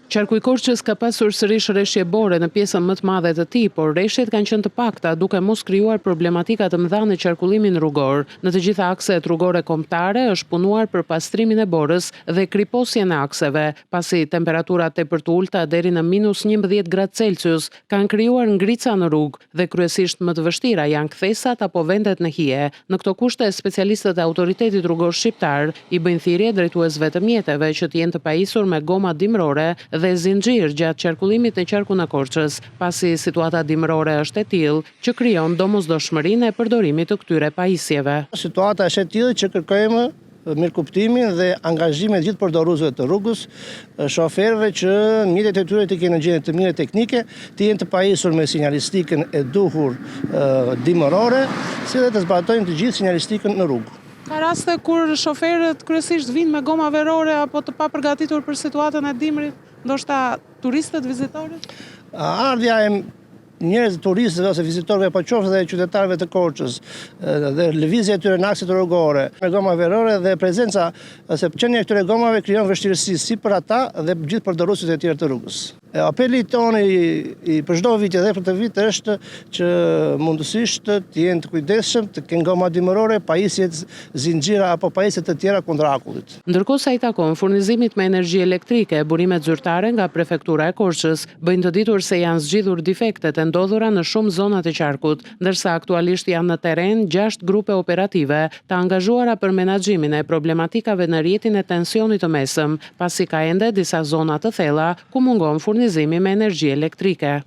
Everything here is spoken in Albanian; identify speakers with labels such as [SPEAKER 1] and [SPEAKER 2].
[SPEAKER 1] Qarku i Korçës ka pasur sërish reshje bore në pjesën më të madhe të tij, por reshjet kanë qenë të pakta, duke mos krijuar problematika të mëdha në qarkullimin rrugor. Në të gjitha akset rrugore kombëtare është punuar për pastrimin e borës dhe kriposjen e akseve, pasi temperaturat tepër të ulëta deri në minus 11 gradë Celsius kanë krijuar ngrica në rrugë dhe kryesisht më të vështira janë kthesat apo vendet në hije. Në këto kushte, specialistët e Autoritetit Rrugor Shqiptar i bëjnë thirrje drejtuesve të mjeteve që të jenë të pajisur me goma dimërore dhe zinxhirë gjatë qarkullimit në qarkun e Korçës, pasi situata dimërore është e tillë që krijon domosdoshmërinë e përdorimit të këtyre pajisjeve.
[SPEAKER 2] Situata është e tillë që kërkojmë mirëkuptimin dhe angazhimin e gjithë përdoruesve të rrugës, shoferëve që mjetet e tyre të kenë në gjendje të mirë teknike, të jenë të pajisur me sinjalistikën e duhur dimërore, si dhe të zbatojnë të gjithë sinjalistikën në rrugë.
[SPEAKER 1] Ka raste kur shoferët kryesisht vijnë me goma verore apo të papërgatitur për situatën e dimrit, ndoshta turistët, vizitorët?
[SPEAKER 2] Ardhja e njerëz turistëve ose vizitorëve, po qoftë dhe qytetarëve të Korçës dhe lëvizja e tyre në akset rrugore me goma verore dhe prezenca ose qenia e këtyre gomave krijon vështirësi si për ata dhe gjithë përdoruesit e tjerë të rrugës. Apeli tonë i, i për çdo vit edhe për këtë vit është që mundësisht të jenë të kujdesshëm, të kenë goma dimërore, pajisje zinxhira apo pajisje të tjera kundër akullit.
[SPEAKER 1] Ndërkohë sa i takon furnizimit me energji elektrike, burimet zyrtare nga prefektura e Korçës bëjnë të ditur se janë zgjidhur difektet e ndodhura në shumë zona të qarkut, ndërsa aktualisht janë në terren 6 grupe operative të angazhuara për menaxhimin e problematikave në rrjetin e tensionit të mesëm, pasi ka ende disa zona të thella ku mungon furnizimi me energji elektrike.